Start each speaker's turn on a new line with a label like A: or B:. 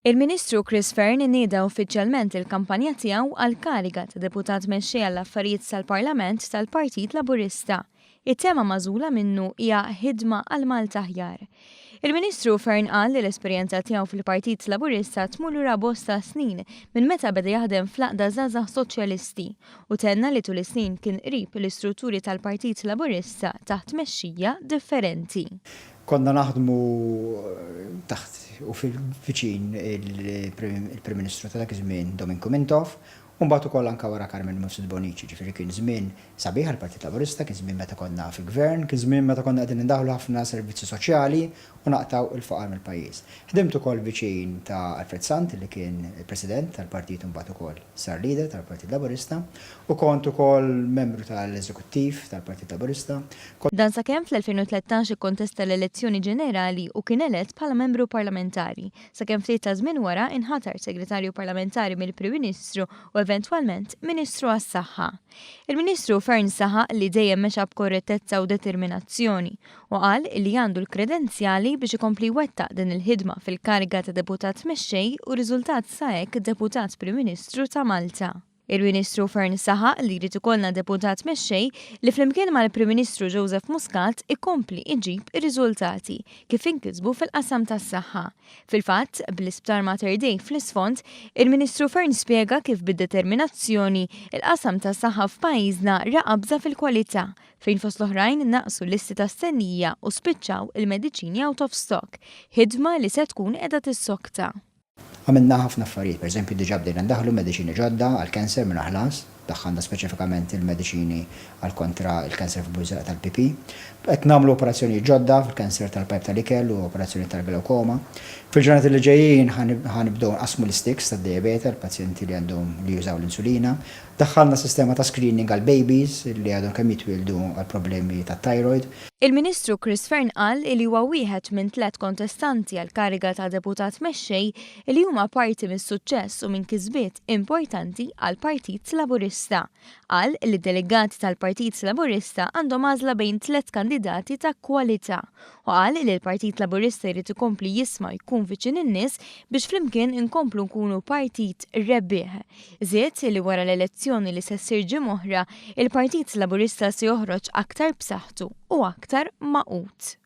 A: Il-Ministru Chris Fearne nieda uffiċjalment il-kampanja tiegħu għall-kariga ta' Deputat Mexxej għall-Affarijiet tal-Parlament tal-Partit Laburista. It-tema magħżula minnu hija Ħidma għal Malta Aħjar. Il-Ministru Fearne qal li l-esperjenza tiegħu fil-Partit Laburista tmur lura bosta snin minn meta beda jaħdem fl-Għaqda Żgħażagħ Soċjalisti u tenna li tul is-snin kien qrib l-istrutturi tal-Partit Laburista taħt tmexxija differenti.
B: Konna naħdmu taħt u fil-viċin il-Prim Ministru ta' dak iż-żmien Dominku Mintoff, u mbagħad ukoll anke wara Carmen Mifsud Bonnici, ġifieri kien żmien sabiħ għall-Partit Laburista, kien żmien meta konna fil-Gvern, kien żmien meta konna qegħdin indaħħlu ħafna servizzi soċjali u naqtgħu l-faqar mill-pajjiż. Ħdimt ukoll viċin ta' Alfred Sant li kien il-President tal-Partit u mbagħad ukoll sar leader tal-Partit Laburista u kont ukoll membru tal-Eżekuttiv tal-Partit Laburista.
A: Dan sakemm fl-2013 ikkontesta l-elezzjoni ġenerali u kien elett bħala membru parlamentari, sakemm ftit ta' żmien wara inħatar Segretarju Parlamentari mill-Prim Ministru u eventwalment Ministru għas-Saħħa. Il-Ministru Fearne saħaq li dejjem mexa b'korrettezza u determinazzjoni u qal li għandu l-kredenzjali biex ikompli jwettaq din il-ħidma fil-kariga ta' Deputat Mexxej u riżultat sa hekk Deputat Prim Ministru ta' Malta. Il-Ministru Fearne saħaq li jrid ikollna Deputat Mexxej li flimkien mal-Prim Ministru Joseph Muscat ikompli iġib ir-riżultati kif inkisbu fil-qasam tas-saħħa. Fil-fatt, bl-Isptar Mater Dei fl-isfond, il-Ministru Fearne spjega kif bid-determinazzjoni, il-qasam tas-saħħa f'pajjiżna ra qabża fil-kwalità, fejn fost l-oħrajn naqsu l-listi ta' stennija u spiċċaw il-mediċini out of stock, ħidma li se tkun qiegħda tissokta.
B: Għamilna ħafna affarijiet, pereżempju diġà bdejna ndaħħlu mediċini ġodda għall-cancer mingħajr ħlas, daħħalna speċifikament il-mediċini għal kontra l-cancer fil-bużżieqa tal-pipì. Qed nagħmlu operazzjonijiet ġodda fil-cancer tal-pajp tal-ikel u operazzjonijiet tal-glaucoma. Fil-ġranet li ġejjin ħa nibdew nqassmu l-isticks tad-dijabete għall-pazjenti li għandhom li jużaw l-insulina. Daħħalna sistema ta' screening għall-babies li għadhom kemm jitwieldu għal problemi tat-thyroid.
A: Il-Ministru Chris Fearne qal li huwa wieħed minn tlett kontestanti għall-kariga ta' Deputat Mexxej li huma parti mis-suċċess u minn kisbiet importanti għall-Partit Laburista. Qal li d-delegati tal-Partit Laburista għandhom għażla bejn tlett kandidati ta' kwalità u qal li l-Partit Laburista jrid ikompli jisma' u jkun viċin in-nies biex flimkien inkomplu nkunu partit rebbieħ. Żied li wara l-elezzjoni li se ssir ġimgħa oħra, il-Partit Laburista se joħroġ aktar b'saħħtu u aktar magħqud.